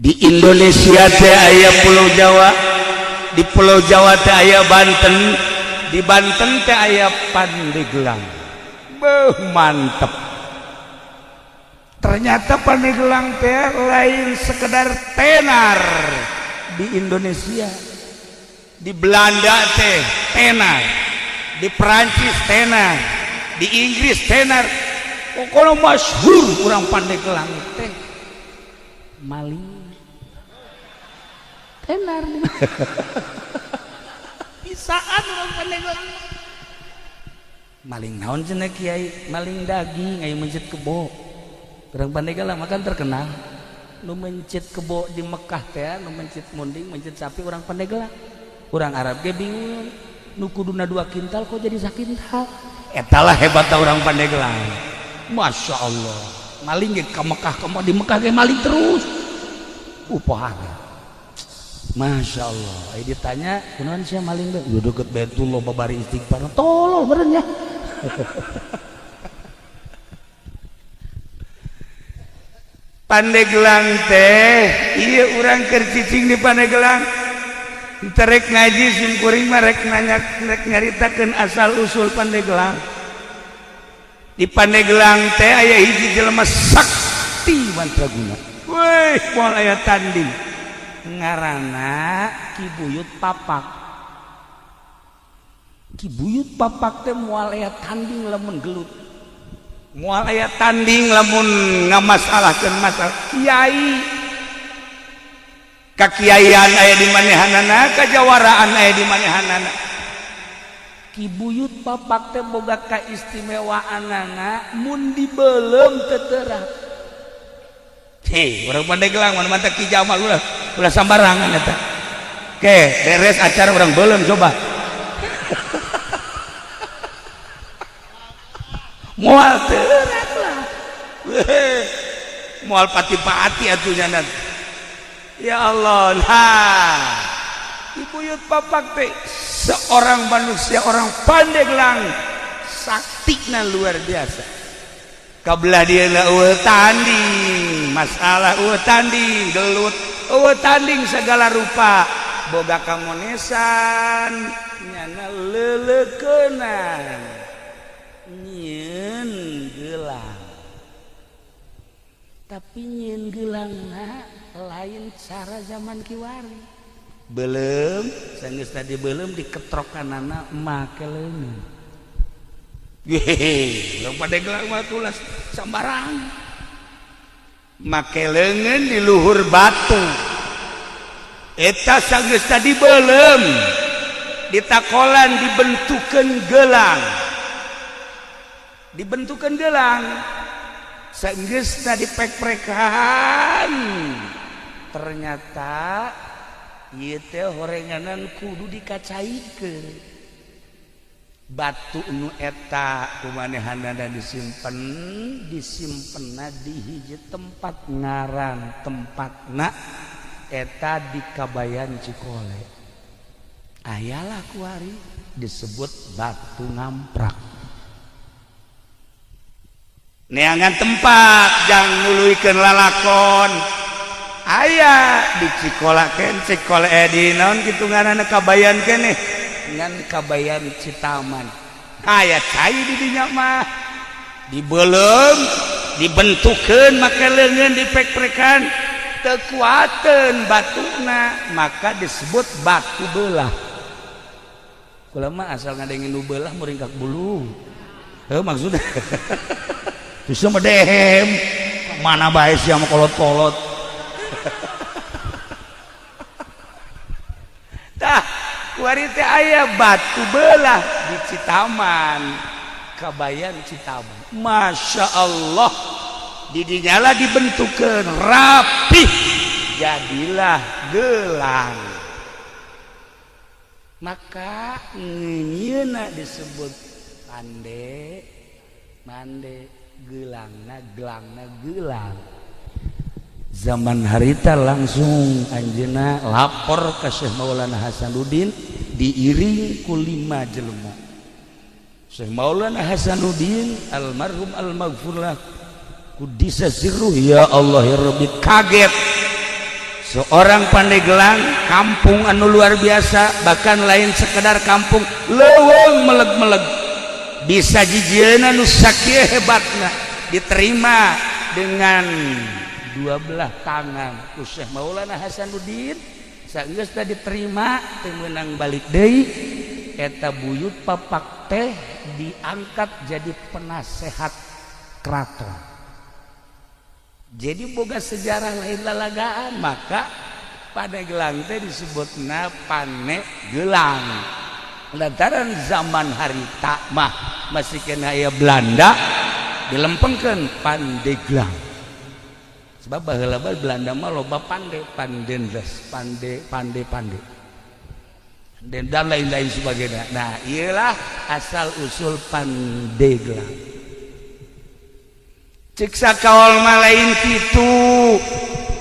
Di Indonesia teh aya Pulau Jawa, di Pulau Jawa teh aya Banten, di Banten teh aya Pandeglang. Beuh, mantep. Ternyata Pandeglang teh lain sekedar tenar di Indonesia. Di Belanda teh tenar, di Perancis tenar, di Inggris tenar. Pokoknya masyhur urang Pandeglang teh maling tenar. Bisaan urang Pandeglang maling. Naon cenah, Kiai? Maling daging. Ayo mencit kebo. Urang Pandeglang makan terkenal nu mencit kebo di Mekah teh, nu mencit munding, mencit sapi urang Pandeglang. Urang Arab ge bingung, nu kuduna 2 kintal kok jadi sakintal. Etalah hebatna urang Pandeglang. Masya Allah, maling ge ka Mekah, ka di Mekah ge maling terus upahana. Masya Allah. Ayo ditanya, kunaon sia maling teh? Udah deket Baitullah babari istighfar. Tolol meureun ya. Pandeglang teh ieu urang keur cicing di Pandeglang. Terek ngaji sim kuring mah rek nanya, rek nyaritakeun asal usul Pandeglang. Di Pandeglang teh aya hiji jelema sakti mandraguna. Weh, moal aya tanding. Ngaranna Ki Buyut Papak. Ki Buyut Papak teh moal aya tanding lamun gelut, moal aya tanding lamun ngamasalahkeun masalah. Kiai, kakiaian aya di manehanana, kajawaraan aya di manehanana. Ki Buyut Papak teh boga kaistimewaanana, mun dibeuleum teu teurak. Hei, urang Pandeglang mana mantap. Ki Jamal ulah ulah sambarangan eta. Oke, beres acara urang beuleum coba. Moal teurak lah. Moal pati-pati atuh nya. Ya Allah, nah. Ki Buyut Papak teh seorang manusia, orang Pandeglang saktina luar biasa. Kabelah dia eueuh tanding, masalah eueuh tanding, gelut eueuh tanding segala rupa. Boga kamonesan nyana leuleukeunana nyieun gelang. Tapi nyieun gelangna lain cara zaman kiwari. Belum, sanggeus tadi belum diketrokanana make leungeun. Hehehe, urang Pandeglang mah tulas sambarang. Make leungeun di luhur batu. Eta sanggeus tadi belum ditakolan dibentukeun gelang. Dibentukeun gelang. Sanggeus tadi pek-prekan. Ternyata ieu teh horenganan kudu dikacaikeun. Batu nu eta kumanehanana disimpen, disimpenna di hiji tempat, ngaran tempatna eta di Kabayan Cikole. Ayalah kuari disebut batu ngamprak. Neangan tempat jang nuluykeun lalakon aya di Cikola ken Cikole di naon kitu ngaranna Kabayan keneh ngan Kabayan Citaman. Aya cai di dinya mah dibeuleum, dibentukeun make leungeun, dipek-prekan teu kuateun batuna, maka disebut batu belah. Kula mah asal ngadengin nu belah muringkak bulu. Heuh, maksudna bisa mah dehem mana bae sia mah kolot-kolot. Tah kuari teh aya batu belah di Citaman, Kabayan Citaman. Masya Allah, didinyala dibentukeun rapih jadilah gelang. Maka ngeunyeuna disebut pande mande gelangna, gelangna gelang. Zaman harita langsung anjeunna lapor ke Syekh Maulana Hasanuddin, diiring ku 5 jelema. Syekh Maulana Hasanuddin almarhum almaghfurlah kudisa sirruh, ya Allah ya Rabbi, kaget. Seorang Pandeglang, kampung anu luar biasa, bahkan lain sekedar kampung, leuweung meleg-meleg bisa jijieuna nu sakieu hebatna, diterima dengan dua belah tangan ku Syekh Maulana Hasanuddin. Sageus diterima, teu meunang balik deui. Eta buyut papak teh diangkat jadi penasehat keraton. Jadi boga sejarah, lain lalagaan. Maka Pandeglang teh disebutna Pane Gelang lantaran zaman harita mah masih kena aya Belanda, dilempengkeun Pandeglang, sebab baheula Belanda mah loba pande, pandendes, pande, pande, pande dan lain-lain sebagainya. Nah, iyalah asal usul Pandeglang. Cek sakaol mah lain kitu.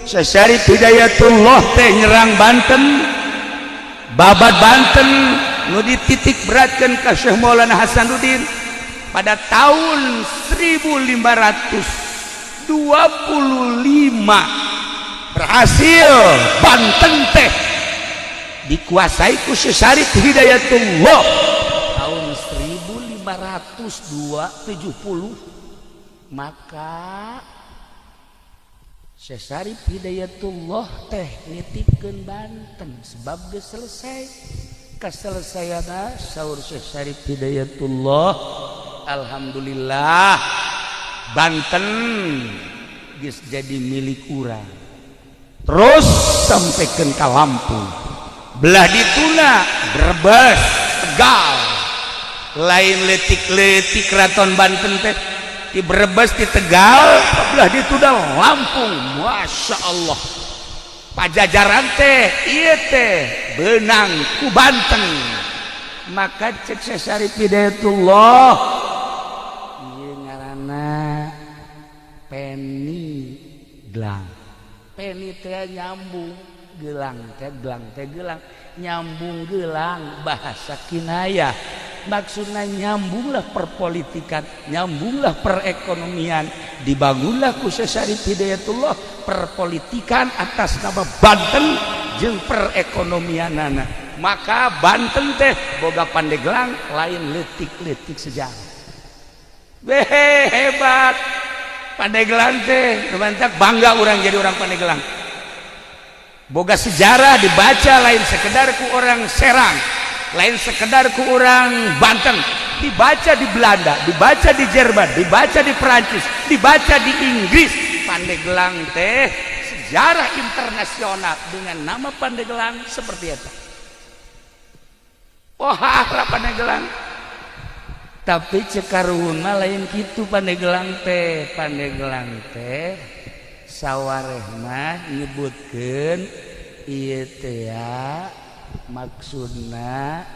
Syarif Hidayatullah teh nyerang Banten, babat Banten nu dititik beratkan ke Syekh Maulana Hasanuddin pada tahun 1525. Berhasil Banten teh dikuasai ku Syekh Syarif Hidayatullah tahun 1570. Maka Syekh Syarif Hidayatullah teh nitipkeun Banten sebab geus selesai. Kaselesaiana, saur Syekh Syarif Hidayatullah, "Alhamdulillah, Banten geus jadi milik urang." Terus sampaikan ke Lampung, belah dituna, Brebes, Tegal, lain letik-letik keraton Banten teh di Brebes, di Tegal, belah dituna, Lampung. Masya Allah, Pajajaran teh iya teh benang ku Banten. Maka cek Syekh Syarif Hidayatullah, ieu ngaranna Peni Gelang. Peni teh nyambung, gelang teh, gelang teh, gelang nyambung, gelang bahasa kinayah, maksudnya nyambunglah perpolitikan, nyambunglah perekonomian. Dibangunlah ku Syekh Syarif Hidayatullah perpolitikan atas nama Banten jeung perekonomianana. Maka Banten teh boga Pandeglang, lain letik-letik sejarah. Behe, hebat Pandeglang teh. Mantap, bangga orang jadi orang Pandeglang, boga sejarah dibaca lain sekedar ku orang Serang, lain sekedar ku orang Banten, dibaca di Belanda, dibaca di Jerman, dibaca di Perancis, dibaca di Inggris. Pandeglang teh sejarah internasional dengan nama Pandeglang seperti itu. Oh, Pandeglang. Tapi cek karuhun mah lain kitu Pandeglang teh. Pandeglang teh sawareh mah nyebutkeun ieu teh ya, maksudna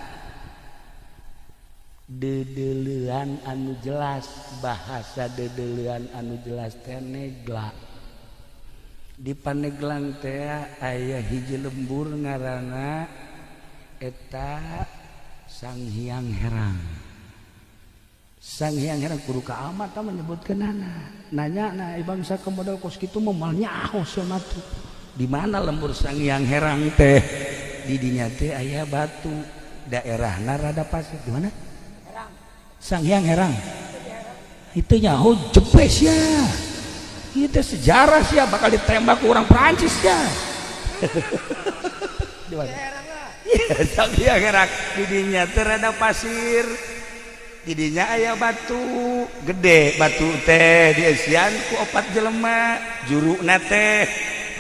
dedeleuan anu jelas. Bahasa dedeleuan anu jelas teh negla. Di Pandeglang teh aya hiji lembur ngaranna eta Sang Hyang Herang. Sang Hyang Herang kudu ka amat menyebutkeunana. Nanya nah bangsa ke model kos kitu mah moal nyaho sia mah tuh. Di mana lembur Sang Hyang Herang teh? Di dinya teh aya batu, daerahna rada pasir. Di mana Sang Hyang Herang itu? Nyaho jepes ya, itu sejarah sih, bakal ditembak orang Prancis ya. Di mana? Iya, Sang Hyang Herang di dinya teh rada pasir, di dinya aya batu gede. Batu teh dieusian ku opat jelema. Juruna teh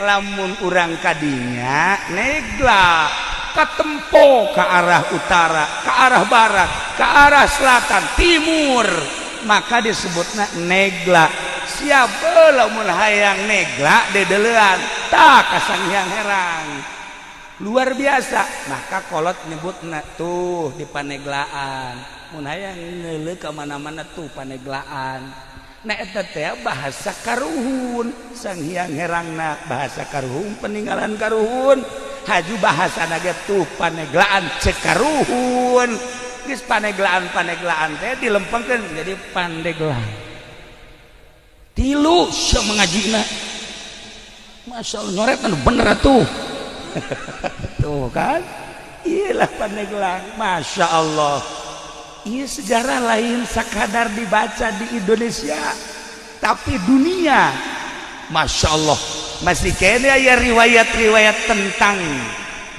lamun urang kadinya negla, katempo ke arah utara, ke arah barat, ke arah selatan, timur, maka disebutna negla. Siapa lamun hayang negla dedelean tak ka Sang Hyang Herang. Luar biasa. Maka kolot nyebutna tuh di Paneglaan, mun hayang ngeuleuh ka mana-mana tuh Paneglaan. Nah, eta teh bahasa karuhun. Sang Hyang Herangna bahasa karuhun, peninggalan karuhun. Haju bahasa naga tuh Paneglaan cek karuhun. Geus Paneglaan, Paneglaan teh dilempengkeun jadi Pandeglang. Tilu sia mengajina. Masya Allah, nyoret anu bener atuh. Tuh kan, iyalah Pandeglang, Masya Allah. Iya, sejarah lain sekadar dibaca di Indonesia, tapi dunia. Masya Allah, masih kayaknya ya riwayat-riwayat tentang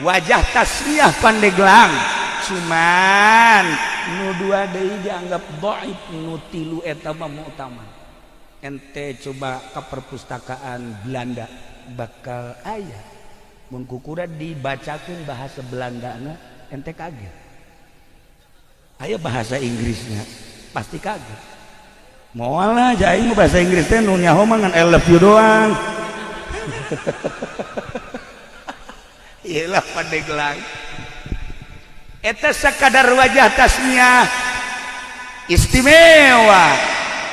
wajah tasmiyah Pandeglang. Cuman nu dua deui dianggap dhaif, nu tilu eta mah mu'tamad. Ente coba ke perpustakaan Belanda, bakal aya. Mun kukura dibacakeun bahasa Belandana, ente kaget. Aya bahasa Inggrisnya, pasti kaget. Moal lah, aing bahasa Inggris teh nu nyaho mah ngan "I love you" doang. Iyalah Pandeglang. Eta sakadar wajah tasmiyah istimewa.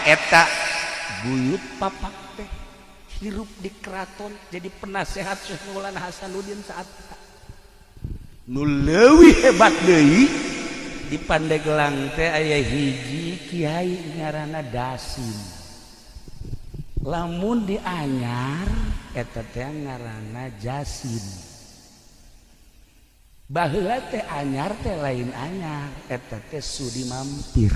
Eta buyut papak teh hirup di keraton, jadi penasehat Syekh Maulana Hasanuddin saat eta. Nu leuwih hebat deui, di Pandeglang teh aya hiji kiai ngaranna Dasim. Lamun di Anyar eta teh ngaranna Jasim. Baheula teh Anyar teh lain Anyar, eta teh Sudi Mampir.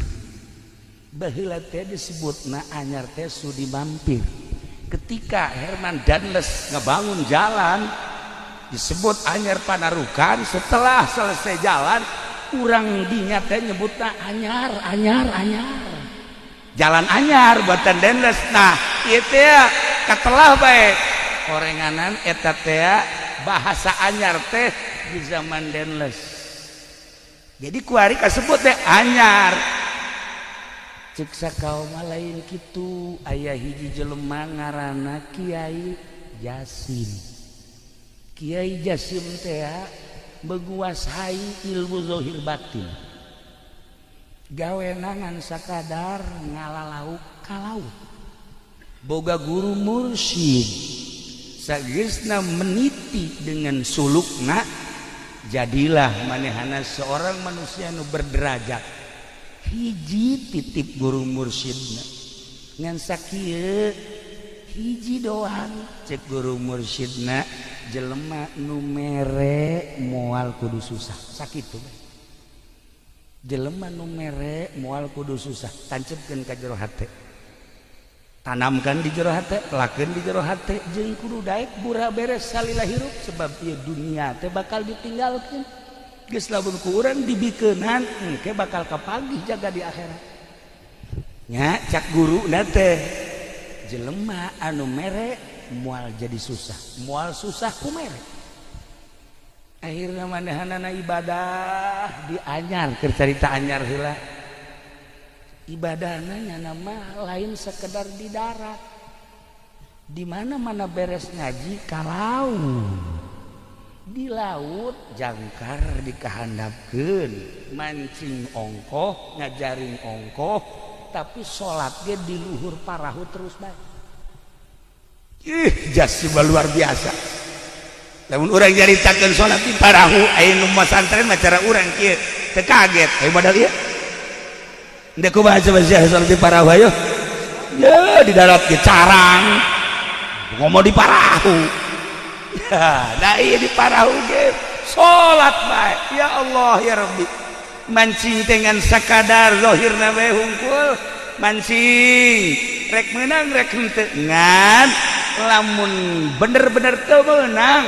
Baheula teh disebutna Anyar teh Sudi Mampir. Ketika Herman Daendels ngebangun jalan disebut Anyar Panarukan, setelah selesai jalan urang dinya teh nyebutna Anyar, Anyar, Anyar. Jalan Anyar buatan Daendels. Nah, ieu teh katelah bae korenganan eta teh bahasa Anyar teh di zaman Daendels. Jadi kuari kasebut teh Anyar. Cek sakaum lain kitu, aya hiji jelema ngaranna Kiai Jasim. Kiai Jasim teh menguasai ilmu zahir batin. Gawe ngan sakadar ngala lauk ka laut. Boga guru mursyid. Sageusna meniti dengan sulukna, jadilah manehana seorang manusia nu berderajat. Hiji titip guru mursyidna ngan sakieu hiji doang. Cek guru mursyidna, jelema nu mere moal kudu susah. Sakitu bae. Jelema nu mere moal kudu susah. Tancepkeun ka jero hate, tanamkan di jero hate, lakeun di jero hate, jeung kudu daek bura beres salila hirup, sebab ieu dunia teh bakal ditinggalkeun. Geus lamun ku urang dibikeunan, engke bakal kapagih jaga di akhirat nya. Cak guru teh, jelema anu mere moal jadi susah, moal susah ku mere. Akhirnya manehanana ibadah di Anyar. Keur carita Anyar heula, ibadahna nyana mah lain sekedar di darat. Di mana-mana beres ngaji kalau di laut, jangkar dikahandapkeun, mancing ongkoh, ngajaring ongkoh, tapi sholat dia di luhur parahu terus bae. Ih, jas luar biasa. Lamun urang nyaritakeun sholat di parahu, aya nu masantren mah cara urang kieu teu kaget. Ayo modal ieu. Ndek kumaha coba sia sholat di parahu, ayo? Ya, di darat ge carang. Ngomong di parahu. Ya, nah iya, di parahu ge salat bae. Ya Allah ya Rabbi. Mancing dengan sakadar zahirna bae hungkul. Mancing rek menang rek henteu, ngan lamun bener-bener teu meunang,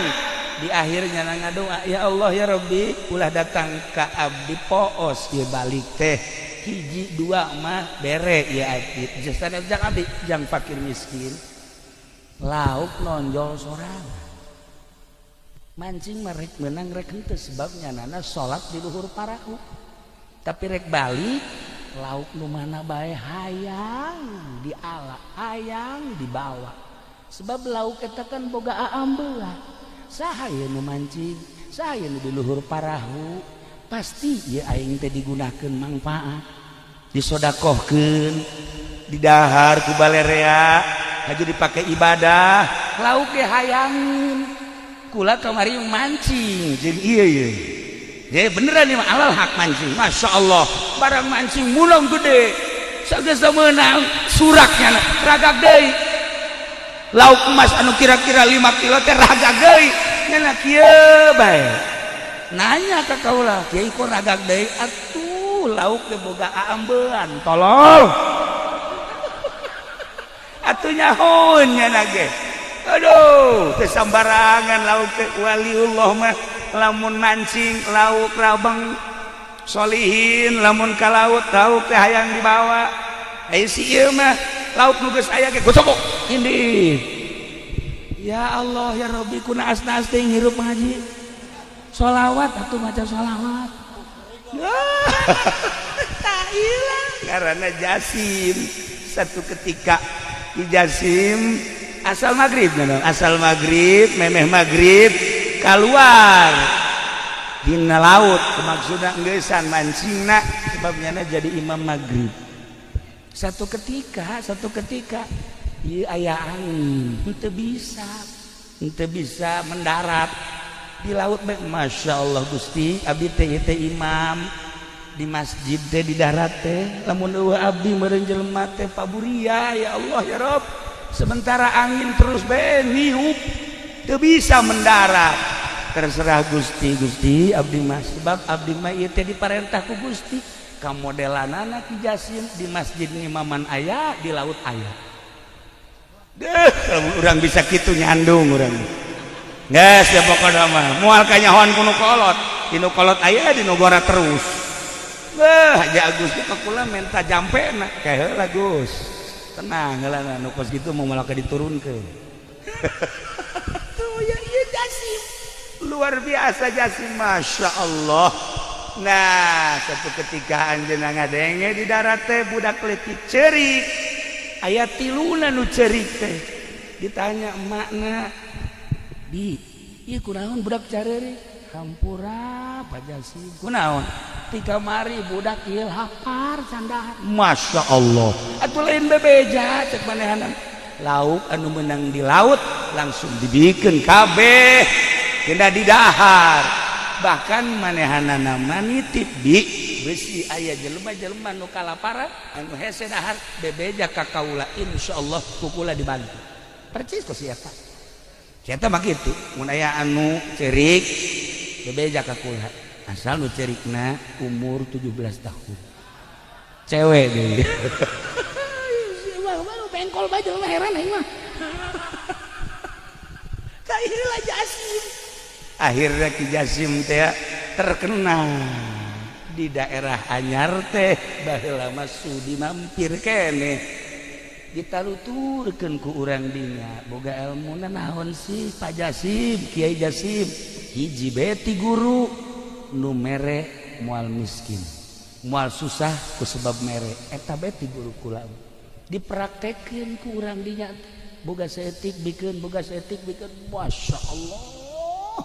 di akhirnya ngadoa, "Ya Allah ya Rabbi, ulah datang ka abdi poos ieu balik teh. Hiji dua mah bere ya abdi, jasana jang abdi jang fakir miskin." Lauk nonjol sorangan. Mancing mah rek menang rek henteu, sebabnya nana salat di luhur parahu, tapi rek balik lauk nu mana bae hayang diala, hayang dibawa, sebab lauk eta kan boga aambeua. Saha ieu nu mancing, saha nu di luhur parahu? Pasti ieu aing teh digunakeun manfaat, disodakohkeun, didahar ku balerea, haju dipake ibadah. Lauk ge hayangin. Kula kamari mancing jeung ieu ieu. Ya beneran nih, alal hak mancing. Masya Allah, barang mancing mulong gede. Sageus meunang suraknya ragak deui. Lauk emas anu kira-kira 5 kilo teh ragag deui. Nya kieu bae. Nanya ka kaula, "Kiai, kok ragag deui?" Atuh lauk teh boga aambean, tolol. Atuh nyahoeun nya ge. Aduh, teu sambarangan lauk teh. Waliullah mah lamun mancing lauk rabang, solihin lamun ka laut, lauk teh hayang dibawa. Aya si ieu mah lauk nu geus aya ge gocok indit. Ya Allah ya Rabbi, ku naas-naas teh ngirup ngaji. Sholawat atuh, maca sholawat. Tak hilang karena Jasim. Satu ketika di Jasim asal maghrib, asal maghrib, memeh maghrib keluar dina laut, maksudna ngeusan mancingna, sebabnya jadi imam maghrib. Satu ketika ieu aya angin, henteu bisa mendarat di laut bae. Masya Allah, Gusti, abdi teh teh imam di masjid teh, di darat teh. Lamun euweuh abdi meureun jelema teh paburia. Ya Allah ya Rob, sementara angin terus bae niup, teu bisa mendarat. Terserah Gusti. Gusti, abdi mah, sebab abdi mah ieu teh diparentah ku Gusti. Kamodelanana Ki Jasim di masjid ngimaman aya, di laut aya. Deh, urang bisa kitu nyandung urang. Geus ya, pokona mah moal kanyahoan ku nu kolot. Di nu kolot aya, di nu gora terus. Beuh, Haji Agus ka kula menta jampena. Kae heula, Gus. Tenang heula, nu kos kitu mau malah diturunkeun. Tuh ya, ieu Jasim. Luar biasa Jasim, Masya Allah. Nah, satu ketika anjeunna ngadenge di darat teh budak leutik ceurik. Aya tiluna nu ceurik teh. Ditanya emakna, "Bi, ieu kunaon budak careurik?" "Hampura, Pak Jasim." "Kunaon?" "Ti kamari budak ieu lapar can dahar." Masya Allah. Atuh lain bebeja cek manehanan. Lauk anu menang di laut langsung dibikin kabeh kena didahar. Bahkan manehanana nitip, "Bi, besi aya jelema-jelema nu kalaparan, anu hese dahar, bebeja ka kaula, insyaallah ku kula dibantu." Percis kok si eta. Si eta mah kitu, mun aya anu ceurik bebeja ka kula, asal nu ceurikna umur 17 tahun, cewek deui. Bengkol bae jelema, heran aing mah. Tah, inilah Jasim. Akhirnya Ki Jasim teh terkenal di daerah Anyar teh. Baheula mah sudi mampir keneh, ditaluturkeun ku urang dinya, "Boga ilmuna naon sih, Pak Jasim, Kiai Jasim?" "Hiji beti guru, nu mere moal miskin, moal susah ku sebab mere. Eta beti guru kula." Dipraktekeun ku urang dinya, boga saeutik bikeun, boga saeutik bikeun. Masya Allah,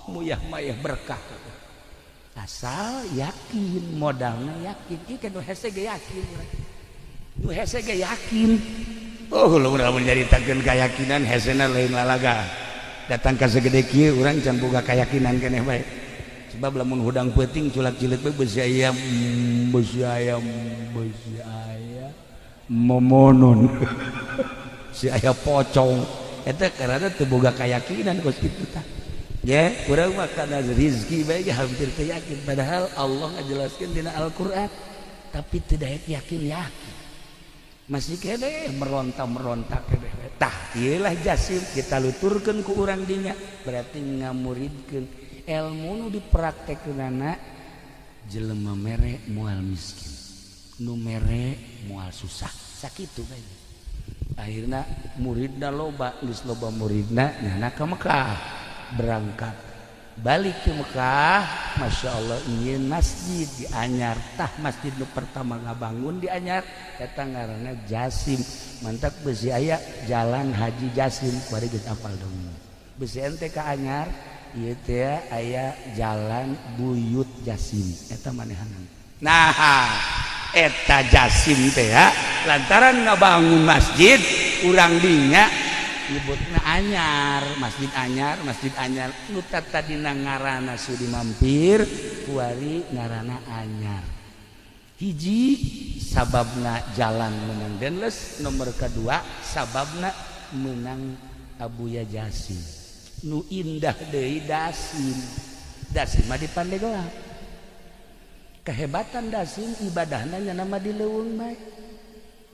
muyah mayah berkah, asal yakin. Modalna yakin. Ieu kan nu hese ge yakin, nu hese ge yakin. Oh, lu lamun nyaritakeun keyakinan, hesena lain lalaga. Datang ka segede kieu urang can boga keyakinan keneh bae, sebab lamun hudang peuting culak cileuk bae, besi ayam, besi ayam, besi ayam momonon, si aya pocong. Eta karena teu boga keyakinan kos kitu tah. Ya, urang mah kana rizki bae hampir teu yakin, padahal Allah ngajelaskeun dina Al-Qur'an, tapi tidak yakin yakin, masih kene meronta-meronta kene. Tah, ieu lah Jasim. Kita luturkeun ku urang dinya, berarti ngamuridkeun ilmu nu dipraktekkeunana, jelema mere moal miskin, nu mere moal susah. Sakitu bae. Akhirna muridna loba. Geus loba muridna, nyana ka Mekah, berangkat balik ke Mekah. Masya Allah, ingin masjid di Anyar. Tah, masjid nu pertama ngabangun di Anyar eta ngaranna Jasim. Mantak besi aya Jalan Haji Jasim. Kuari geus apal dong, besi ente ka Anyar ieu teh aya Jalan Buyut Jasim, eta manehanan. Nah, eta Jasim teh ya, lantaran ngabangun masjid, urang dinya nyebutna Anyar, Masjid Anyar, Masjid Anyar. Nu tadina ngaranna Sudi Mampir, kuari ngaranna Anyar. Hiji sababna jalan menang Denles, nomor kedua sababna menang. Abuya Jasim nu indah deui. Dasim, Dasim mah di Pandeglang. Kehebatan Dasim, ibadahna nya nama di leuweung bae,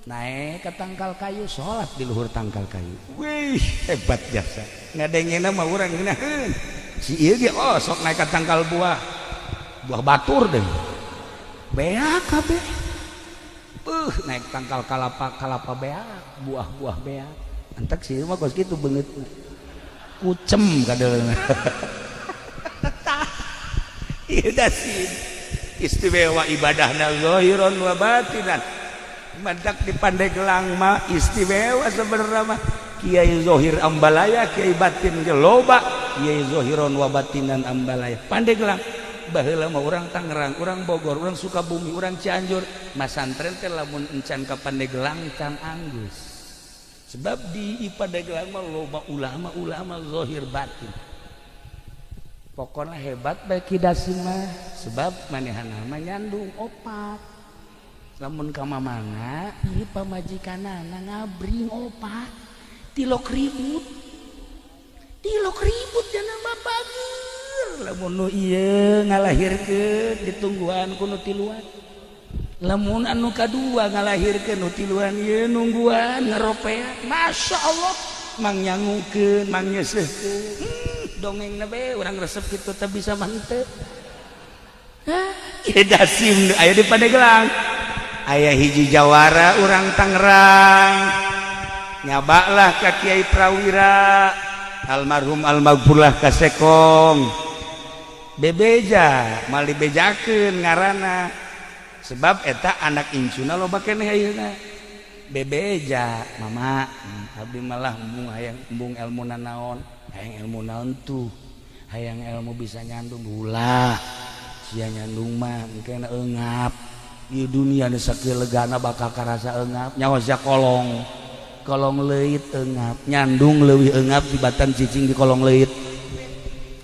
naik ke tangkal kayu, salat di luhur tangkal kayu. Wih, hebat jasa. Ngadengena mah urang ngeunaheun si ieu ge. Oh, sok naik ke tangkal buah, buah batur deh, beak kabeh. Naik tangkal kalapa, kalapa beak, buah-buah beak. Antak sih mah kos kitu beungeut kucem kadeulna. Ieu Dasim istimewa ibadahna zahiran wa batinan. Mantak di Pandeglang mah istimewa sebenarnya mah. Kiai Zohir ambalaya, Kiai batin ge loba, Kiai Zohiron wa batinan ambalaya Pandeglang. Baheula mah urang Tangerang, urang Bogor, urang Sukabumi, urang Cianjur masantren teh lamun encan ka Pandeglang can anggeus, sebab di Pandeglang mah loba ulama-ulama zohir batin. Pokoknya hebat bae Ki Dasim mah, sebab manehna mah nyandung opat. Lamun ka mamana ieu pamajikanana ngabring opat, tilok ribut, tilok ribut jana mah bager. Lamun nu ieu ngalahirkeun, ditungguan ku nu tiluan. Lamun anu kadua ngalahirkeun, nu tiluan ieu nungguan ngaropea. Masya Allah, mang nyangukeun, mang nyeuseuhkeun. Dongeng be urang resep kitu teh bisa mah henteu. Ieu Dasim aya di Pandeglang. Aya hiji jawara urang Tangerang, nyabalah ka Kiai Prawira almarhum almaghfurlah ka Sekong, bebeja mal dibejakeun ngaranna, sebab eta anak incuna loba keneh ayeuna. Bebeja, "Mama, abdi malah embung hayang, embung ilmu nanaon, hayang ilmu naon tuh?" "Hayang ilmu bisa nyandung." "Ulah sia nyandung mah, engke eungap di dunia nu sakieu legana, bakal karasa eungap." Nyawa sia kolong, kolong leuit eungap, nyandung leuwih eungap tibatan cicing di kolong leuit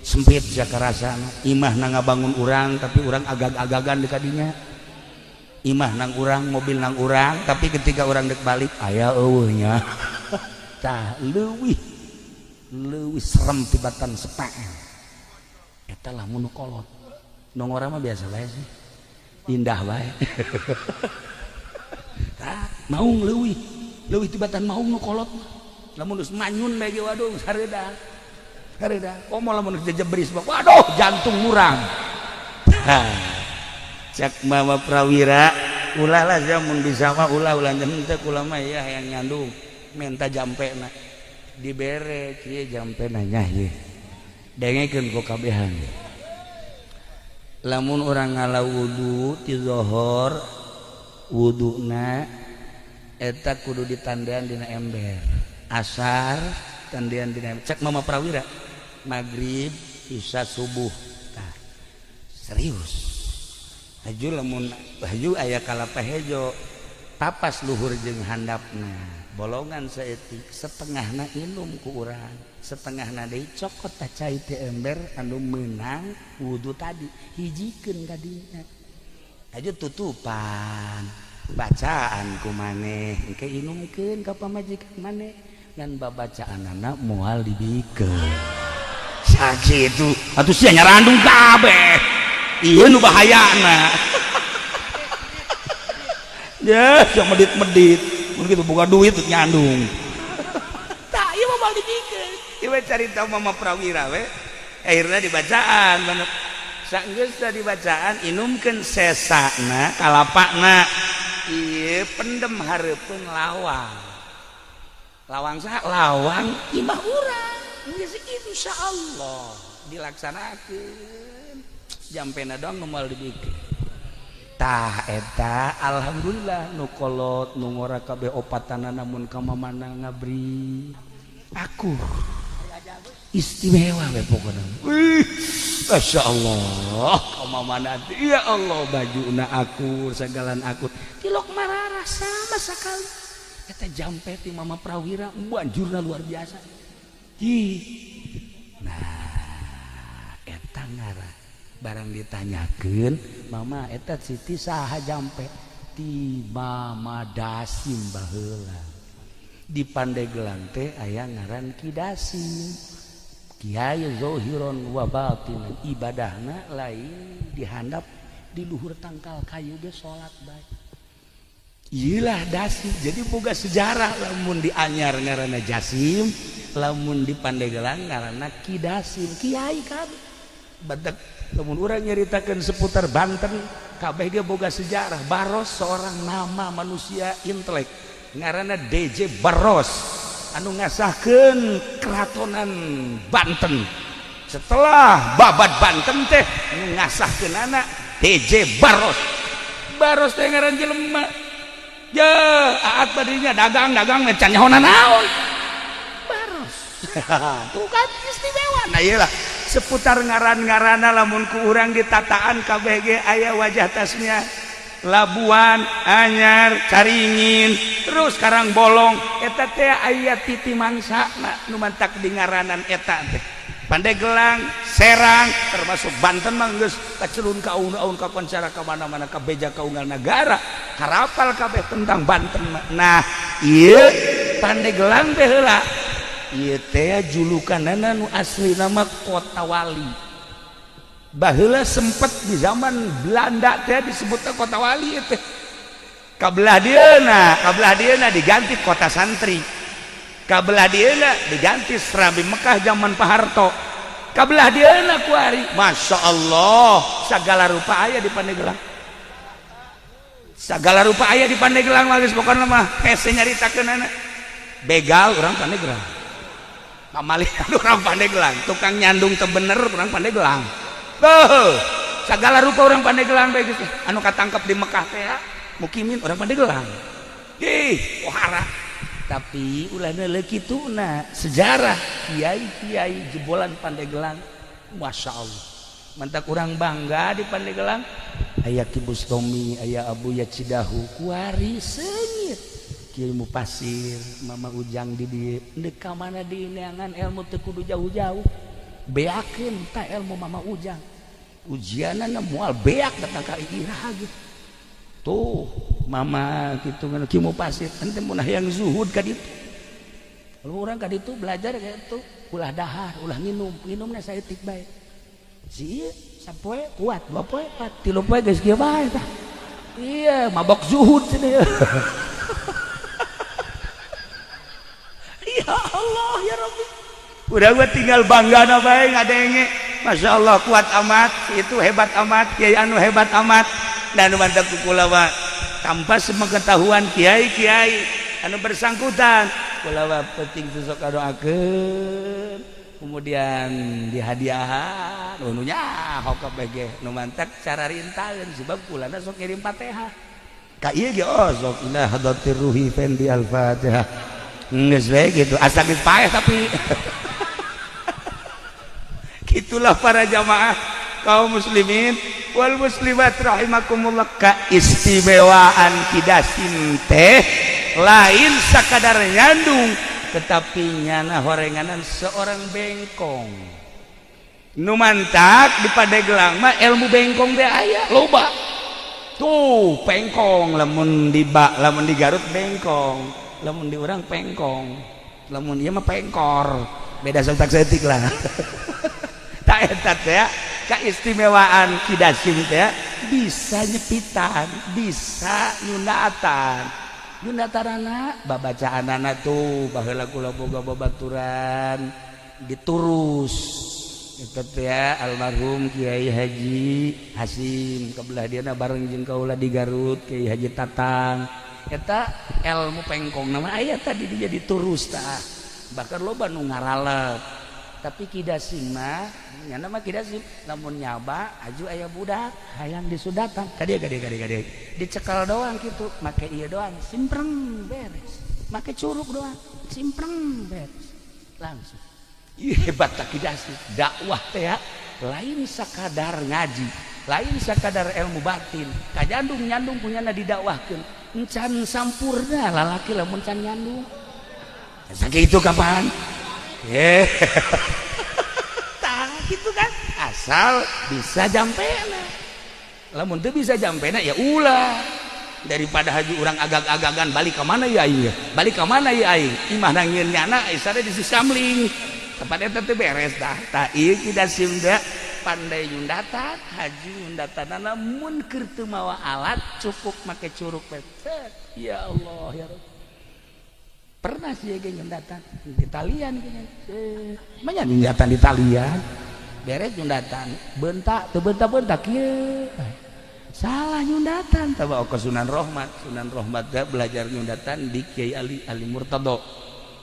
sempit. Sia karasana imah na ngabangun urang, tapi urang agag-agagan di kadinya. Imah nang urang, mobil nang urang, tapi ketika urang dek balik aya eueuhnya. Tah, leuwih leuwih serem tibatan sepaen eta lah mun kolot. Nu ngora mah biasa bae sih, indah bae. Tah, maung leuwih leuwih tibatan maung nu kolot. Lamun geus manyun bae ge, waduh, hareudang hareudang. Komo lamun geus jejebris, waduh, jantung murang. Cek Mama Prawira, "Ulah lah sia, mun bisa mah ulah, ulah." "Henteu, kula mah ya hayang nyandung." Minta jampena, dibere. Kieu jampena nya, ieu dengekeun ku kabehan. Lamun urang ngala wudu ti zohor, wuduna eta kudu ditandean dina ember. Asar tandean dina ember, cek Mama Prawira. Maghrib, Isya, subuh. Tah, serius. Haju lamun haju aya kalapa hejo, tapas luhur jeung handapna, bolongan saeutik, setengahna inum ku urang, setengahna deui cokot tah cai ti ember anu meunang wudu tadi, hijikeun kadinya. Haju tutupan bacaan ku maneh, engke inumkeun ka pamajikan maneh, ngan babacaanana moal dibikeun. Sakitu atuh sia nyarandung kabeh. Ieu nu bahayana ya, yang medit-medit mun kitu boga duit nyandung. Tah, ieu mah moal dibikeun. Ieu carita Mama Prawira we. Akhirna dibacaan, sanggeus dibacaan, inumkeun sesana kalapana. Ieu pendem hareupeun lawang. Lawang saha? Lawang imah urang. Geus, insyaallah dilaksanakeun. Jampena doang nu moal dibikeun. Tah, eta alhamdulillah nu kolot, nu ngora kabeh opatana, namun ka mamana ngabri aku istimewa we pokona. Wih, Masya Allah, ka mamana ya Allah, bajuna akur, sagalan akur, tilok marara sama sekali. Eta jampe ti Mama Prawira banjurna luar biasa. Hi. Nah, eta ngara barang ditanyakeun, "Mama, eta Siti saha jampe?" "Ti Mama Dasim baheula." Di Pandeglang teh aya ngaran Ki Dasim. Kiai zohiron wa batinan, ibadahna lain dihandap di luhur tangkal kayu ge salat bae. Iyalah Dasim. Jadi boga sejarah lamun di Anyar ngaranna Jasim, lamun di Pandeglang ngaranna Ki Dasim, kiai kabeh. Badak lamun urang nyaritakeun seputar Banten, kabeh ge boga sejarah. Baros seorang nama manusia intelek ngaranna DJ Baros anu ngasahkeun keratonan Banten. Setelah babat Banten teh ngasahkeunana DJ Baros. Baros teh ngaran jelema. Ya, aat badinya dagang-dagang can nyaho naon. Baros. Tuh kan istimewa. Nah iyalah seputar ngaran-ngaranna lamun ku urang ditataan kabeh ge aya wajah tasnya. Labuan, Anyar, Caringin, terus Karangbolong eta teh aya titi mangsana nu mantak di ngaranan eta teh. Pandeglang, Serang, termasuk Banten mah geus kacelun ka aun-aun ka koncara ka mana-mana ka beja ka unggal nagara, harapal kabeh tentang Banten mah. Nah, ieu Pandeglang teh heula. Ieu teh julukanana nu asli nama Kota Wali. Baheula sempet di zaman Belanda teh disebutna Kota Wali teh. Kabelah dieuna diganti Kota Santri. Kabelah dieuna diganti Serambi Mekah zaman Pak Harto. Kabelah dieuna kuari, Masya Allah, segala rupa aya di Pandeglang. Segala rupa aya di Pandeglang mah geus pokona mah hese nyaritakeunana. Begal urang Pandeglang. Pamalihan urang Pandeglang, tukang nyandung teu bener urang Pandeglang. Tuh, segala rupa orang Pandeglang bae geus anu katangkep di Mekah teh mukimin orang Pandeglang. Ih, pohara. Tapi ulah neuleuh kituna sejarah kiai-kiai jebolan Pandeglang, Masya Allah. Mantak urang bangga di Pandeglang. Aya Ki Bustomi, aya Abu Yacidahu, kuari seungit. Kiai Mupasir, Mama Ujang di dieu. Deuk ka mana dineangan ilmu teu kudu jauh-jauh. Beakeun ta ilmu Mama Ujang. Ujianana moal beak datang ka iraha gitu. Tuh mama gitu kan Ki Mupasir ente mun hayang zuhud ka ditu. Lalu urang ka ditu belajar kayak itu ulah dahar, ulah nginum, nginumna saeutik bae. Si ieu sapoe kuat, dua poe kuat, tilu poe geus kieu bae tah. Iya, mabok zuhud cenah. Ya Allah ya Rabbi. Udah gua tinggal bangga na bae ngadenge. Masya Allah kuat amat, itu hebat amat, kiai anu hebat amat. Dan mantap kula mah tanpa sepengetahuan kiai-kiai anu bersangkutan kula mah penting sosok doakeun kemudian dihadiahan nu nyaho kabeh ge nu mantak cara rintaeun sebab kulana sok ngirim Fatihah ka ieu ge oh sok ila hadratir ruhi fendi al-Fatihah geus we gitu asa geus paeh tapi gitulah para jamaah kaum muslimin wal muslimat rahimakumullah. Keistimewaan Ki Dasim teh lain sakadar nyandung tetapi nyana horenganan seorang bengkong nu mantak di Pandeglang mah ilmu bengkong teh aya loba tuh pengkong lamun di lamun di Garut bengkong lamun di urang pengkong lamun ieu mah pengkor beda satak saeutik lah. Tak eta teh keistimewaan Ki Dasim teh bisa nyepitan, bisa nyundatan. Nyundatanana babacaanana tuh baheula kula boga babaturan diturus eta teh almarhum Kiai Haji Hasim kabelah dieuna bareng jeung kaula di Garut Kiai Haji Tatang eta ilmu pengkong nama aya tadi dia diturus tah bahkan loba nu ngaralep. Tapi Ki Dasim mah nyana mah Ki Dasim lamun nyaba aju aya budak hayang disudatan kadieu kadieu kadieu kadieu dicekal doang kitu make ieu doang simpreng beres make curug doang simpreng beres langsung. Ih, hebat tak Ki Dasim dakwah teh lain sakadar ngaji lain sakadar ilmu batin kajandung nyandung punyana didakwahkeun encan sampurna lalaki lamun can nyandung sakitu kapan. Tah gitu kan asal bisa jampena lamun teu bisa jampena ya ulah. Daripada haju urang agag-agagan, balik ke mana ya aing ya, balik ke mana ya aing, imah nangieun nyana isare di sisamling tempat eta teh beres dah. Tah, ieu Ki Dasim pandai nyundatan, haju nyundatan. Namun keur teu mawa alat, cukup make curuk petet. Ya Allah, ya Rabb. Pernah sih ge nyundatan di talian kayaknya. Banyak nyundatan di talian, beres nyundatan, bentak teu bentak-bentak kieu, salah nyundatan. Tawa ke Sunan Rohmat. Sunan Rohmat teh belajar nyundatan di Kiai Ali Ali Murtado,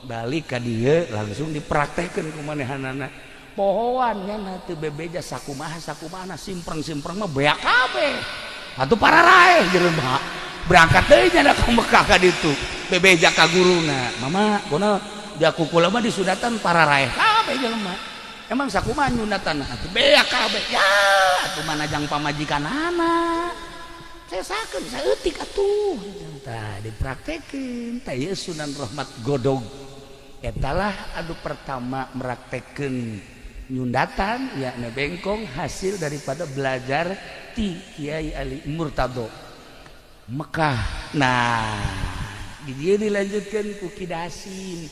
balik ka dieu langsung dipraktekkeun ku manehanana. Pohoan nya teu bebeja sakumaha sakumaha, simpreng-simpreng mah beak kabeh atuh, pararaeh jelema. Berangkat deui nya ka Mekah ka ditu, bebeja ka guruna, "Mama, kono dia kukula mah disundatan pararaeh kabeh jelema. Emang sakumaha nyundatan atuh beak kabeh?" "Ya atuh, mana jang pamajikanana sesakeun saeutik atuh." Tah, dipraktekeun. Tah, ieu Sunan Rahmat Godog etalah anu pertama meraktekeun nyundatan yakni bengkong, hasil daripada belajar ti Kiai Ali Murtado Mekah. Nah, di dia dilanjutkan ku Ki Dasim.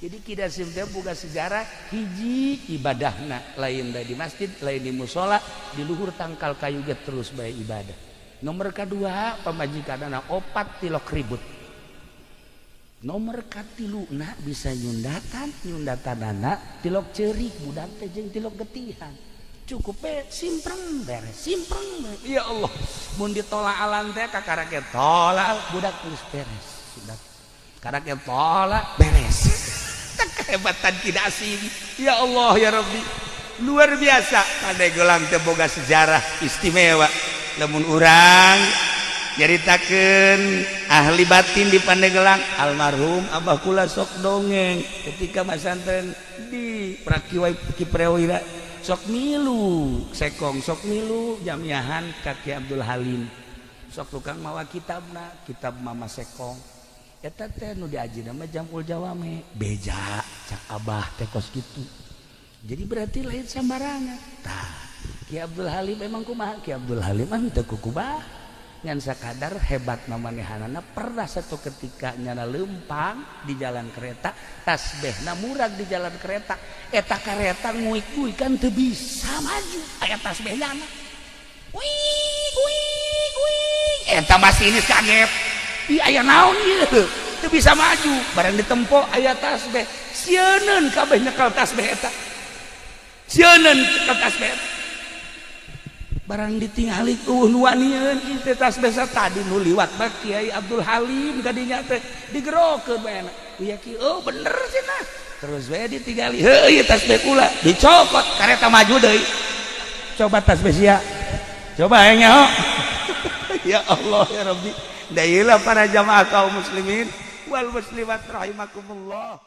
Jadi Ki Dasim teh boga sejarah hiji, ibadahna lain di masjid, lain di musola, di luhur tangkal kayu ge terus bae ibadah. Nomor kedua, pamajikanana opat, tilok ribut. Nomor katilu na bisa nyundatan, nyundatanana tilok cerik budak teh jeung tilok getihan, cukup be simpreng beres, simpreng beres. Ya Allah, mun ditolak alan teh kakara ge tolak budak geus beres sudah, karena tolak beres. Kehebatan tidak asing. Ya Allah, ya Rabbi, luar biasa. Pandeglang teh boga sejarah istimewa. Lamun urang nyaritakeun ahli batin di Pandeglang, almarhum Abah kula sok dongeng ketika masantren di Prakiwai Kiprewira, sok milu sekong, sok milu jamiahan ka Ki Abdul Halim, sok tukang mawa kitabna, kitab Mama Sekong eta teh nu diaji nama Jamul Jawame. Beja cak Abah teh kos kitu. Jadi berarti lain sambarangan. Tah, Ki Abdul Halim emang kumaha? Ki Abdul Halim mah teu kukubah, ngan sakadar hebat manehanana. Pernah satu ketika nyana lempang di jalan kereta, tasbehna murag di jalan kereta eta. Kereta nguik-nguik kan teu bisa maju, aya tasbeh nyana, wih wih wih. Eta masinis kaget, "Ih, aya naon ieu? Teu bisa maju." Barang ditempo aya tasbeh, sieuneun kabeh nyekel tasbeh eta, sieuneun nyekel tasbeh eta. Barang ditingali, nu wanieun ieu tasbeh. Tadi nu liwat mah Kiai Abdul Halim. Kadinya teh digerokeun bae, "Iya Ki, oh bener cenah." Terus bae ditingali, "Heuh, ieu tasbeh kula." Dicokot, kareta maju deui. Coba tasbeh sia, coba nya. Ya Allah, ya Rabbi. Dailah para jamaah kaum muslimin wal muslimat rahimakumullah.